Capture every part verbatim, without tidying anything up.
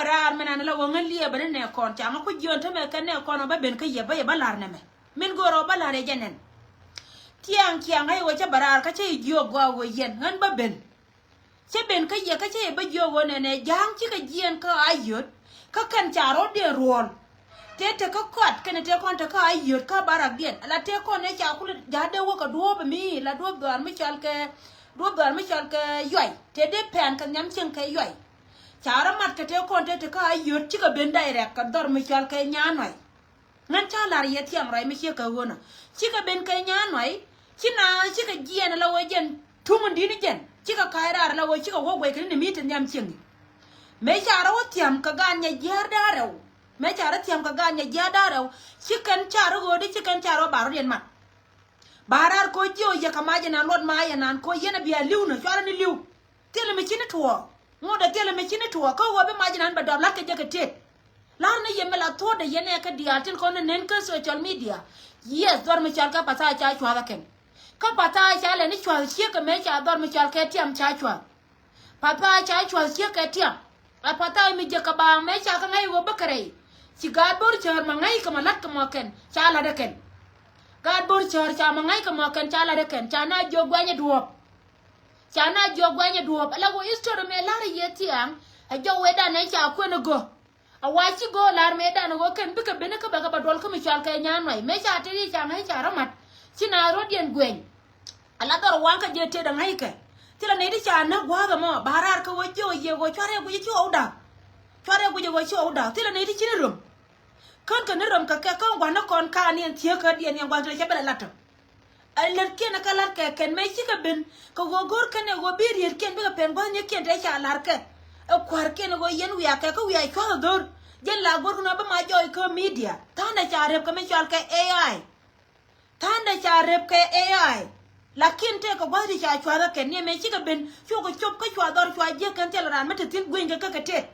Raar mi nan la wä ŋä liɛɛbä ni nɛ kɔn ca ŋä ku jiɔn tämɛ kɛ nɛ kɔn ɔ bä ben kä yɛ bä yɛ bä la̱r nɛmɛ. Min go̱o̱rä ɔ bä la̱r yɛ jɛ nɛn. Tiaŋ tiaŋ ɣä yɛ wä cä bä raar kä cä yɛ jiök gɔaa wä yɛn ɣän bä ben. Cä ben kä yɛ kä cä yɛ bä jiök wä nɛnɛ ja̱a̱ŋ cikɛ jiɛɛn kä a yöt. Kä kɛn ca rɔ̱diɛn ruɔ̱ɔ̱l. Tëë te kä kɔat kɛnɛ tëë kɔn te kä a yöt kä a barakdiɛn ala tëë kɔn ëë ca kul ja̱a̱dɛ wä kɛ duɔ̱ɔ̱p mi la duɔ̱ɔ̱p dhɔaar mi cɔal kɛ duɔ̱ɔ̱p dhɔaar mi cɔal kɛ yuay tëë dee pɛn kɛ nhiam cieŋ kɛ yuay. Ca rɔ mat kɛ tëë kɔn te te kä a yöt cikɛ ben direct kɛ dhɔr mi cɔal kɛ nyanuay. Ŋän ca lar yɛ thiam ruac mi ciek kɛ ɣöönä cikɛ ben kɛ nyanuay. Ci na cikɛ jiɛɛn ala wee jɛn tuŋ in di̱t ni jɛn cikɛ ka̱a̱c raar ala wee cikɛ wä guɛc kɛ ni ni mi te nhiam cieŋ. Mëë ca rɔ wä thiam kɛ gaan nyɛ jiäär da̱a̱ rɛw. Mëë ca rɔ thiam kɛ gaan nyɛ jiäär da̱a̱ rɛw. Ci kɛn ca rɔ ɣöödi ci kɛn ca rɔ ba rɔ̱diɛn mat. Ba raar koc jiɛ wä yɛ kɛ mac inan luɔt mac inan koc yɛn a bia li̱w nä cuarɛ ni li̱w. Thilɛ mi ci ni tuɔɔk. Ŋot ɛ thilɛ mi ci ni tuɔɔk kä ɣöö bi mac inan bɛ dɔp la̱t kɛ jɛ kɛ tet. La̱r ni yɛ mi la thuɔ̱ɔ̱dɛ yɛn ɛ kä diaal tin kɔn ni nen kä social media. Yes dhɔr mi cɔal kä Pathaay ca cua̱th ɛ kɛn. Kä Pathaay ca lɛ ni cua̱th ciek kɛ mëë ca dhɔr mi cɔal kɛ tiam ca cua̱th. Pathaay ca cua̱th ciek kɛ tiam. Ɛ Pathaay mi jiäk kɛ baaŋ mëë ca kä ŋäc ɣöö bä kɛ rɛy. Ci gaat bo̱r cäär ma ŋäc kɛ ma la̱t kɛ mɔ kɛn ca la̱t ɛ kɛn. Gaat bo̱r cäär ca ma ŋäc kɛ mɔ kɛn ca la̱t ɛ kɛn ca na jiök guɛnyɛ duɔ̱ɔ̱p. Ca na jiök guɛnyɛ duɔ̱ɔ̱p ala ɣöö history mëë la̱r yɛ thiaŋ. Ɛ jɔw wecdan ɛ ca kuën ɛ gö. A wa ci go̱o̱r la̱r mëëdan ɣöö kɛn bikɛ ben kä bɛ kɛ bɛ duɔl kä mi cɔal kɛ nyan nuay mëë ca tëë ca ŋäc ca rɔ mat. Ci na rɔ̱diɛn guɛny. Ala dhɔr waŋ kä jɛ tëë dɛ ŋäc kɛ. Thilɛ nɛy ti ca näk gua̱a̱th ɛmɔ ba raar kä ɣöö jiɛ ɣöö yɛ ɣöö cuarɛ guic ci ɣɔw da̱k. Cuarɛ guic ɣöö ci ɣɔw da̱k thilɛ nɛy ti ci ni röm. Kän kɛ ni röm kɛ kɛ kän gua̱n ni kɔn kaaniɛn thiee kädiɛn yɛn gua̱n thilɛ cɛ bɛ lɛ la̱t tɔ. Ɛ lät kiɛn kä la̱t kɛ kɛn mëë cikɛ ben kɛ ɣöö go̱r kɛn ɛ ɣöö bi riet kiɛn bikɛ pɛn gua̱th ni kiɛn tëë ca la̱r kɛ. Ɛ kua̱r kiɛn ɛ ɣöö yɛn wiak kɛ kä wiak cua̱th ɛ dho̱r. Jɛn la go̱r kɛn ɣöö bä ma jɔɔc kä media tha̱a̱ndɛ ca rep kɛ mi cɔal kɛ A I. Tha̱a̱ndɛ ca rep kɛ A I. Lakin tëë kɛ gua̱th ti ca cua̱th ɛ kɛn ni ɛ mëë cikɛ ben cukɛ cop kä cua dhɔr cua jiäk kɛn thil raan mi te thi̱n gui̱ny kɛ kä kɛ tet.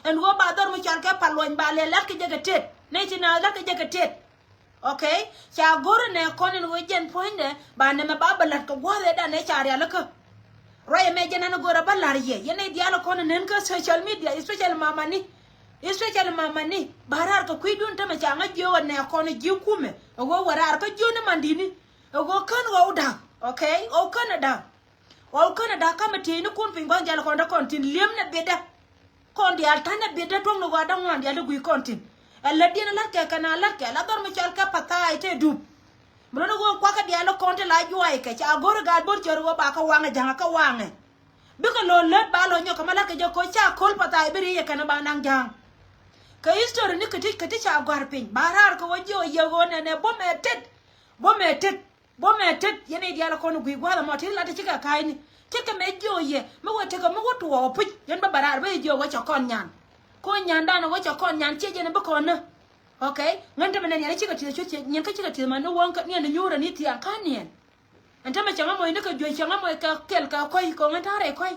Ɛn ɣöö ba dhɔr mi cɔal kɛ pal luɔ̱ny ba lɛ la̱t kɛ jɛ kɛ tet nɛy ti naath la̱t kɛ jɛ kɛ tet. Okay. Ca go̱r nɛ kɔn in ɣöö jɛn puɔ̱nydɛ ba nɛmɛ ba bä la̱t kɛ gua̱a̱th ëëdan ëë ca rialikä. Ruac ɛmɛ jɛn ɛn go̱r ɛ bä la̱r yɛ yɛn nɛy diaal kɔn in nen kä social media especially mamani. Especially mamani ba raar kɛ kui̱dun tämɛ ca ŋäc jiöök ɛ nɛ kɔn ji̱ kumɛ ɛ ɣöö wä raar kä jiöök ni mandini. Ɛ ɣöö kän ɣɔw da̱k. Okay. Ɣɔw kän ɛ da̱k. Ɣɔw känɛ da̱k ka̱mɛ tieynikun piny gua̱th diaal kɔn te kɔn tin li̱em nɛ biɛtdä. Kɔn diaal ta̱nɛ biɛtdä tuɔ̱ŋ ni ɣɔaa da̱ŋ ŋuan diaal ti gui̱c kɔn tin. Ɛ lätdiɛn ɛ la̱tkɛ kɛn a la̱tkɛ la dhɔr mi cɔal kɛ Pathaay te dup. Mi lon i̱ ɣöö kuakä diaal kɔn ti la juaaykɛ ca go̱r i̱ gaat bo̱r cär i̱ ɣöö ba kä waŋɛ ja̱ŋä kä waŋɛ. Bikɛ lo̱l lät ba lɔ nyɔk kɛ ma la̱tkɛ jɛ koc ca ko̱l Pathaay bi ri̱i̱cɛ kɛn ba naŋ ja̱a̱ŋ. Kɛ history ni kɛ ti kɛ ti ca gɔ̱a̱r piny ba raar kɛ ɣöö jiɛ ɣöö yɛ ɣöö nɛnɛ buɔ̱mɛ tet. Buɔ̱mɛ tet. Buɔ̱mɛ tet yɛn i̱ diaal kɔn gui̱i̱ gua̱a̱th ɛmɔ ti lat ti cikɛ ka̱a̱cni. Tekɛ mɛ jiök yɛ mi wä tekɛ mi wä tuɔɔk puc yɛn bä bɛ raar bä yɛ jiök wä cɛ kɔn nyan. Kɔn nyandan wä cɛ kɔn nyan ciɛ jɛn bi kɔn nä. Okay. Ŋän te mɛ nɛn yɛn cikɛ tieth cuth ciɛ nyin kä cikɛ tieth mɛ ni wäŋ kä niɛn ni nyuurɛ ni thiaŋ ka̱n niɛn. Ɛn te mɛ cɛ ŋä mɔc ni kɛ juec cɛ ŋä mɔc kɛ kɛl kɛ kɔc kɛ ŋän ta̱a̱ rɛy kɔc.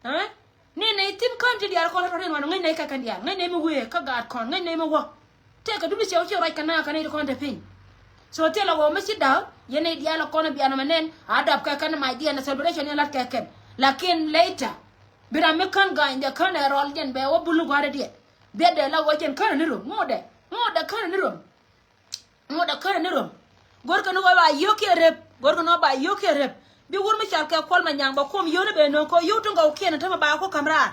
Ɛ? Ni nɛy thi̱n kään ti diaal kɔn rɔ̱ rin wan ŋäc nɛy kɛ kɛn diaal ŋäc nɛy mi wëë kä gaat kɔn ŋäc nɛy mi wä. Tëëkɛ duŋni cɛ wä ci ruac kɛ naath kɛ nɛy ti kɔn te piny. So thilɛ ɣɔw mi ci da̱k yɛn nɛy diaal kɔn bianɛ mɛ nɛn a dap kɛ kɛn mac diɛn ɛ celebration yɛn la̱t kɛ kɛn. Lakin later bi ram mi kän ga̱a̱ny dɛ kän ɛ rɔl jɛn bɛ wä bul ni gua̱a̱r diɛn. Biɛt dɛ la ɣɔw jɛn kän ni röm ŋot dɛ ŋot dɛ kän ni röm. Ŋot ɛ känɛ ni röm. Go̱rkɛ ni ɣöö ba yio̱o̱kiɛn rep go̱rkɛ ni ɣöö ba yio̱o̱kiɛn rep. Bi wur mi cal kɛ Kuɔl Manyaŋ bɛ kuɔm yio̱o̱ni ben no̱o̱ŋ kɛ ɣöö yio̱w tin gɔw kiɛn ɛ tämɛ ba ku ka̱m raar.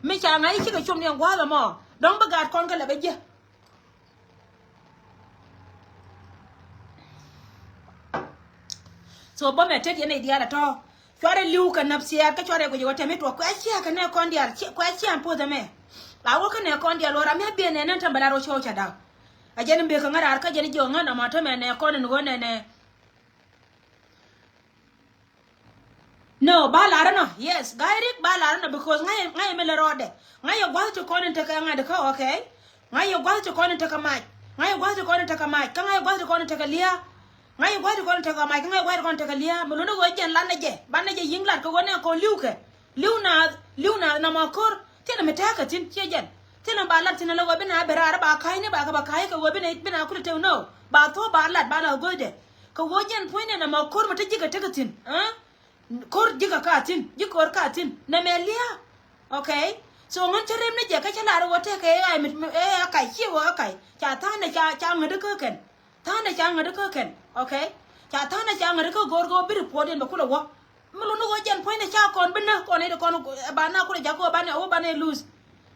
Mi ca ŋa̱c cikɛ com ni ɛn gua̱a̱th ɛmɔ. Dɔ̱ŋ bi gaat kɔn kɛ lɛ bɛ jiɛ. So bä mɛ tet yɛn ɛ diaal ɛ tɔ̱. Cuarɛ li̱w kɛ näp thiaat kä cuarɛ guic ɛ wä tɛm i̱ tuɔɔk kuɛ cia̱a̱ kɛ nɛ kɔn diaal kuɛ cia̱a̱ ɛn puɔth ɛmɛ. La wä kä nɛ kɔn diaal wä ram mi a biɛ nɛ nɛn tɛm bɛ la rɔ cɔw ca da̱k. A jɛn in bek kä ŋäraar kä jɛn jiök ŋän ama tämɛ nɛ kɔn in ɣöö nɛnɛ. No ba lar inɔ yes ga̱a̱c rik ba lar inɔ because ŋa̱c ŋa̱c mi lɛ rɔɔdɛ. Ŋa̱c yɛ gua̱th ti kɔn in tekɛ ŋa̱t kä okay. Ŋa̱c yɛ gua̱th ti kɔn in tekɛ mac. Ŋa̱c yɛ gua̱th ti kɔn in tekɛ mac kä ŋa̱c yɛ gua̱th ti kɔn in tekɛ lia̱a̱. Ŋa̱c yɛ gua̱th ti kɔn in tekɛ mac kä ŋa̱c yɛ gua̱th ti kɔn in tekɛ lia̱a̱ mi luni ɣöö jɛn lanɛ jɛ banɛ jɛ yi̱ŋ lat kɛ ɣöö nɛ kɔn li̱w kɛ. Li̱w naath li̱w naath namɔ ko̱r. Thilɛ mi tɛ̱̈ɛ̱̈ kɛ thi̱n ciɛ jɛn. Thilɛ mi ba lat thi̱n ala ɣöö bi na ben raar ba ka̱cni ba kɛ ba ka̱c kɛ ɣöö bi na bi na kulɛ tëk nöö. Ba thuɔ̱k ba lat ba la go̱o̱cdɛ. Kɛ ɣöö jɛn puɔ̱nydɛ namɔ ko̱r mi te ji̱ kɛ tek kɛ thi̱n. Ko̱r ji̱ kɛ ka thi̱n ji̱ ko̱r ka thi̱n nɛmɛ lia̱a̱. Okay. So ŋän cä rem ni jɛ kä cä lar ɣöö tëëkɛ ɛ ɣa̱c mi ɛ ɣa̱c kac ciɛ ɣöö ɣa̱c kac ca tha̱a̱ŋdɛ ca ca ŋädi kä kɛn. Tha̱a̱ŋdɛ ca ŋädi kä kɛn. Okay. Ca tha̱a̱ŋdɛ ca ŋädi kä go̱o̱r ɣöö bi report in bɛ kulɛ wä. Mi luni ɣöö jɛn puɔ̱nydɛ ca kɔn bi näk kɔn i̱ di kɔn ba na kulɛ jakä ɣöö ba ni a wä ba ni lose.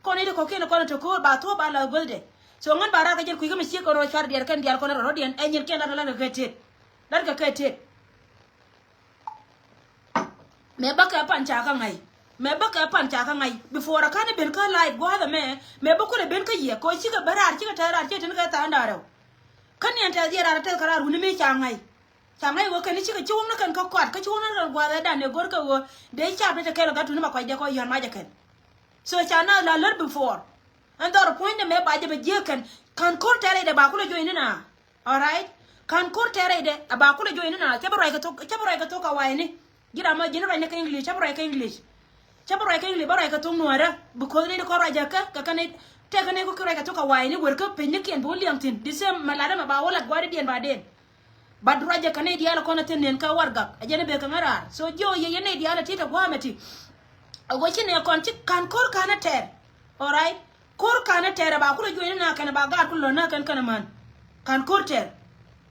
Kɔn i̱ di kɔ̱kiɛn kɔn i̱ te köör ba thuɔ̱k ba la guäthdɛ. So ŋän ba raar kä jɛn kui̱ kä mi ciek kɔn ɣöö cuar diɛɛr kɛn diaal kɔn i̱ rɔ̱diɛn ɛ nyin kiɛn lat lat kɛ kɛ tet. Lat kɛ kɛ tet. Mëë bä kɛ pan ca kä ŋa̱c. Mëë bä kɛ pan ca kä ŋa̱c. Before a ka̱n i̱ ben kä live gua̱a̱th ɛmɛ. Mëë bä kulɛ ben kä yɛ kɛ ɣöö cikɛ ben raar cikɛ tɛth raar cikɛ ten kɛ tha̱a̱ŋ da̱ŋ rɛw. Kä niɛn tɛth yɛ raar tɛth kɛ raar wuni mëë ca ŋa̱c. Ca ŋa̱c wä kɛn i̱ cikɛ ci wä ni kɛn kä kɔat kä ci wä ni kɛn gua̱a̱th ɛ dan ëë go̱r kɛ ɣöö dee cap ni te kɛl gat tuni ma kɔc dee kɔc yɔ̱a̱n macɛ kɛn. So ca na la lät before. Ɛn dhɔr puɔ̱nydɛ mëë ba jɛ bɛ jiääk kɛn ka̱n ko̱r tɛɛrɛ dee ba kulɛ join ni na. Alright. Ka̱n ko̱r tɛɛrɛ dɛ a ba kulɛ join ni na cɛ bɛ ruac kɛ thok cɛ bɛ ruac kɛ thok ka wa̱i̱ni. Ji̱n ram ma ji̱n ruac ni kɛ English cɛ bɛ ruac kɛ English. Cɛ bɛ ruac kɛ English bä ruac kɛ thok nuäärä. Because ni ni kɔn ruac jɛ kɛ kɛ kɛ ni tɛk kɛ ni kɛ ruac kɛ thok ka wa̱i̱ni wer kä piny ni kiɛn bi wä liɛŋ thi̱n the same ma lat ɛmɛ ba wä lat gua̱a̱ri diɛn ba den. But ruacɛ kɛ nɛy diaal kɔn a thi̱n nɛn kä warɛgak a jɛn a bek kɛ ŋäraar. So jiɔ yɛ yɛ nɛy diaal a ti̱t a gua̱a̱mɛ ti. A ɣöö ci nɛ kɔn ci ka̱n ko̱r ka̱n a tɛɛr. Alright. Ko̱r ka̱n a tɛɛr a ba kulɛ juɔc ni na kɛn a ba gaat kulɛ lɔ na kɛn kɛn a män. Ka̱n ko̱r tɛɛr.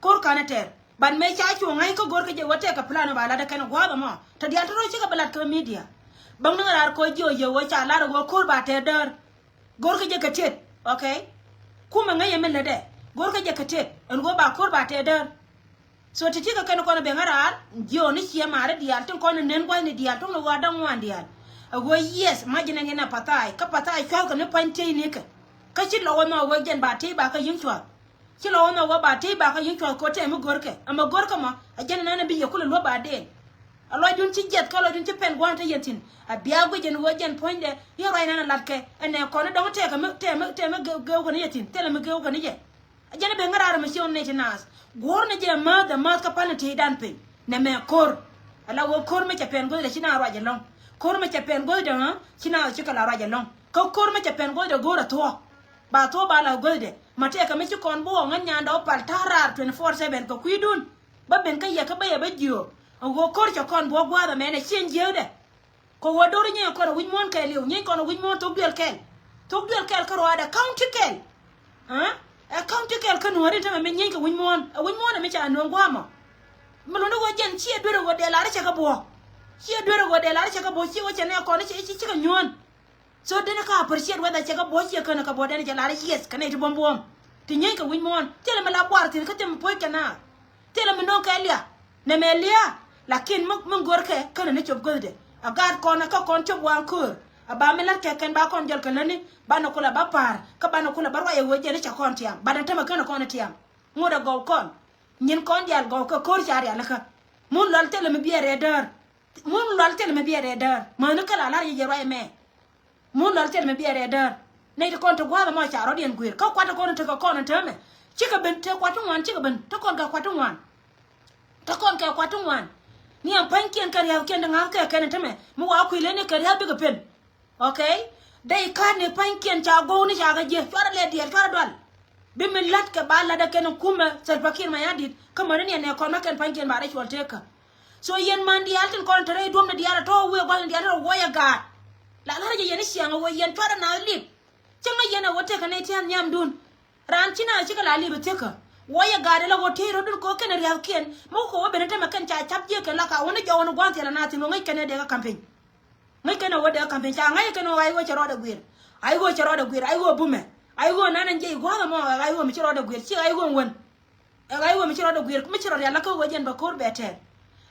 Ko̱r ka̱n a tɛɛr. But mëë ca cuɔ ŋa̱c kä go̱r kä jɛ wä tɛk kɛ plan a ba lat a kɛn a gua̱a̱th ɛmɔ. Tɛ diaal tɔ̱ rɔ cikɛ bɛ lat kɛ media. Bäŋ ni ŋäraar kɛ ɣöö jiɔ yɛ ɣöö ca lar a ɣöö ko̱r ba tɛɛr däär. Go̱rkä jɛ kɛ tiet, okay? Kumɛ ŋäcɛ mi lätdɛ. Go̱rkä jɛ kɛ tiet ɛn ɣöö ba ko̱r ba tɛɛr däär. So ti ti kɛ kɛn kɔn ben ŋäraar jiɔn ni ciɛ maari diaal tin kɔn ni nen gua̱thni diaal tuŋni ɣöö a da̱ŋ ŋuan diaal. A ɣöö yes ma ji̱n ɛn yɛn a pa̱tha̱a̱c kä pa̱tha̱a̱c cua̱thkɛ ni pa̱ny tëëc nikɛ. Kä ci lɔwä mɛ a ɣöö jɛn ba tëëc ba kä yi̱ŋ cua̱th. Ci lɔwä mɛ a ɣöö ba tëëc ba kä yi̱ŋ cua̱th kɛ ɣöö tɛm mi go̱rkɛ ɛmɛ go̱rkä mɔ. A jɛn ɛn ɛn a bi yɛ kulɛ luɔ̱p ba deen. A lɔcdun ci jiɛth kä lɔcdun ci pɛn gua̱a̱n te yɛn thi̱n. A bia guic ɛn ɣöö jɛn puɔ̱nydɛ yɛn ruac nan a latkɛ. Ɛnɛ kɔn ni dɔ̱ŋ tɛɛkɛ mi tɛɛmɛ tɛɛmɛ geu kɛ ni yɛ thi̱n thilɛ mi geu kɛ ni yɛ. A jɛn a ben ŋäraar mi ci ɣɔn nɛy ti naath guɔ̱ɔ̱r ni jɛ määth a määth kä pal ni tëëcdan piny. Nɛmɛ ko̱r a la ɣöö ko̱r mi cɛ pɛn guäthdɛ ci naath ruac ɛlɔ̱ŋ. Ko̱r mi cɛ pɛn guäthdɛ ɣä ci naath ci kɛ la ruac ɛlɔ̱ŋ. Kä ko̱r mi cɛ pɛn guäthdɛ go̱o̱r a thuɔ̱k. Ba thuɔ̱k ba la guäthdɛ ma tɛɛkɛ mi ci kɔn bi ɣɔ̱ ŋäth nyandɛ wä pal ta̱a̱ raar twenty four seven kɛ kui̱dun. Bä ben kä yɛ kä bä yɛ bä jiöök. A ɣöö ko̱r cɛ kɔn buɔ̱k gua̱a̱th ɛmɛnɛ ciɛn jiääkdɛ. Kɛ ɣöö do̱r nyieeny kɔn a wi̱c muɔ̱ɔ̱n kɛɛliw nyieeny kɔn a wi̱c muɔ̱ɔ̱n thok duel kɛl. Thok duel kɛl kä rɔaadɛ county kɛl. Ɛ county kɛl kä nuɔ̱ɔ̱ri tämɛ mi nyieeny kɛ wi̱c muɔ̱ɔ̱n ɛ wi̱c muɔ̱ɔ̱n ɛ mi ca nööŋ gua̱a̱mɔ. Mi luɔ̱ndä ɣöö jɛn ciɛ duer ɛ ɣöö dee lar cɛ kä buɔ̱ɔ̱k. Ciɛ duer ɛ ɣöö dee lar cɛ kä buɔ̱ɔ̱k ciɛ ɣöö cɛ nɛ kɔn ci ci ci kɛ nyuɔ̱ɔ̱n. So deni ka appreciate whether cɛ kä buɔ̱ɔ̱c ciɛ kän kä buɔ̱ɔ̱c deni cɛ lar yes kɛ nɛy ti buɔ̱m buɔ̱ɔ̱m. Ti nyieeny kɛ wi̱c muɔ̱ɔ̱n thilɛ mi la buar thi̱n kä thim puɔ̱c kɛ naath. Thilɛ mi no̱o̱ŋ kɛ liak nɛmɛ lia̱a̱. Lakin mi mi görkɛ känɛ ni cop göthdɛ a gaat kɔn kä kɔn cop waŋ köör. A ba mi la̱t kɛ kɛn ba kɔn jɔl kɛ lätni banɛ kulɛ ba pa̱a̱r kä banɛ kulɛ ba ruac ɛ ɣöö jɛn i̱ cɛ kɔn tiam banɛ tämɛ känɛ kɔn tiam. Ŋot ɛ gɔw kɔn nyin kɔn diaal gɔw kɛ köör ca rialikä. Mun lual thilɛ mi biɛɛr ɛ däär. Mun lual thilɛ mi biɛɛr ɛ däär mäni kä la la̱r yɛ jɛ ruac ɛmɛ. Mun lual thil mi biɛɛr ɛ däär. Nɛy ti kɔn ti gua̱a̱th ɛmɔ ca rɔ̱diɛn guiir kä kuat ti kɔn ti kɛ kɔn in täämɛ. Cikɛ ben te kuat ti ŋuan cikɛ ben te kɔn kɛ kuat ti ŋuan. Te kɔn kɛ kuat ti ŋuan. Ni ɛn pa̱nykiɛn kɛ ria̱thkiɛn ti ŋa̱thkɛ kɛn in täämɛ mi wa kui̱ leni kɛ ria̱th bikɛ pen. Okay. Dee ka̱n ni pa̱nykiɛn ca go̱o̱k ni ca kɛ jiɛ cuarɛ lɛ diɛɛr cuarɛ dual. Bi mi la̱t kɛ ba la̱t ɛ kɛn kumɛ Salva Kiir Mayardit kä mäni ni ɛn ɛ kɔn ma kɛn pa̱nykiɛn ba rɛ cuɔl tekä. So yɛn man diaal tin kɔn te rɛy duɔ̱mni diaal a tɔ̱ wëë gua̱thni diaal te rɔ wuɔc ɛ gaat. La la̱rä jɛ yɛn i̱ ciaŋ ɛ wëë yɛn cuarɛ naath lip. Cäŋ ɛ yɛn ɛ wä tekɛ nɛy tia̱a̱n nhiamdun. Raan ci naath cikɛ la lip ɛ thiekä. Wuɔc ɛ gaat ɛ la ɣöö tiey rɔ̱dun kɛ ɣöö kɛn ɛ ria̱thkiɛn mi wä kɛ wä ben ɛ tämɛ kɛn ca ca̱p jiëëkɛn la ka wä ni jɔwä ni gua̱a̱th thilɛ naath thi̱n ɣöö ŋäc kɛn ɛ dee kä campaign. Ŋäc kɛn ɛ wä dee kä campaign ca ŋa̱c ɛ kɛn ɛ wä ɣa̱c ɣöö cɛ rɔɔdɛ guiir. Ɣa̱c ɣöö cɛ rɔɔdɛ guiir ɣa̱c ɣöö bumɛ. Ɣa̱c ɣöö nanɛ jiɛc gua̱a̱th ɛmɔ ɣa̱c ɣöö mi ci rɔɔdɛ guiir ci ɣa̱c ɣöö ŋuän. Ɛ ɣa̱c wä mi ci rɔɔdɛ guiir mi ci rɔ rial la kä wee jɛn bɛ ko̱r bɛ tɛɛr.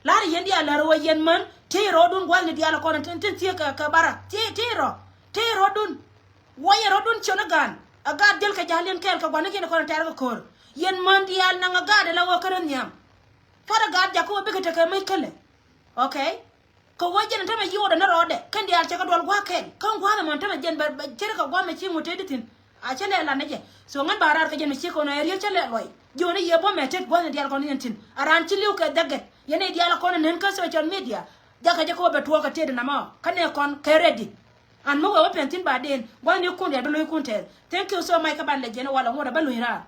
La̱rä yɛn diaal la̱rä wee yɛn män tëë rɔɔdun gua̱thni diaal kɔn tin tin thiee kɛ kɛ bara tëë tëë rɔ tëë rɔɔdun. Wä yɛ rɔɔdun ciön i̱ ga̱a̱n ɛ gaat jäl kɛ ja̱l yɛn kɛɛl kɛ gua̱nikiɛn kɔn tɛɛr kɛ ko̱r. Yɛn män diaal naŋ ɛ gaat ɛ la wä kärä nhiam. Cuarɛ gaat jakä wä bikɛ tekɛ mäc kälɛ. Okay. Kɛ wä jɛn tämɛ yiwdɛ ni rɔɔdɛ kɛn diaal cɛ kɛ duɔl gua̱a̱k kɛl kä gua̱a̱k ɛmɔ tämɛ jɛn bɛ bɛ cɛrɛ kɛ gua̱a̱k mɛ ci ŋut tëë di thi̱n. A cä lɛ lan ni jɛ so ŋän ba raar kɛ jɛn mi ci kɔn ɛ riet cä lɛ luɔy. Jiɔn i̱ yɛ buɔ̱mɛ tet gua̱thni diaal kɔn yɛn thi̱n a raan ci li̱w kɛ dhɛkɛ yɛn i̱ diaal kɔn ɛ nen kä social media. Jakɛ jɛ kɛ wä bɛ tuɔɔk kɛ tet namɔ kä nɛ kɔn kɛ ready. An mi wee wä pɛn thi̱n ba den gua̱thni kun diaal bi lo̱ckun tɛth. Thank you so much kä ban lɛ jɛn walɛ ŋot ɛ bä luny raar.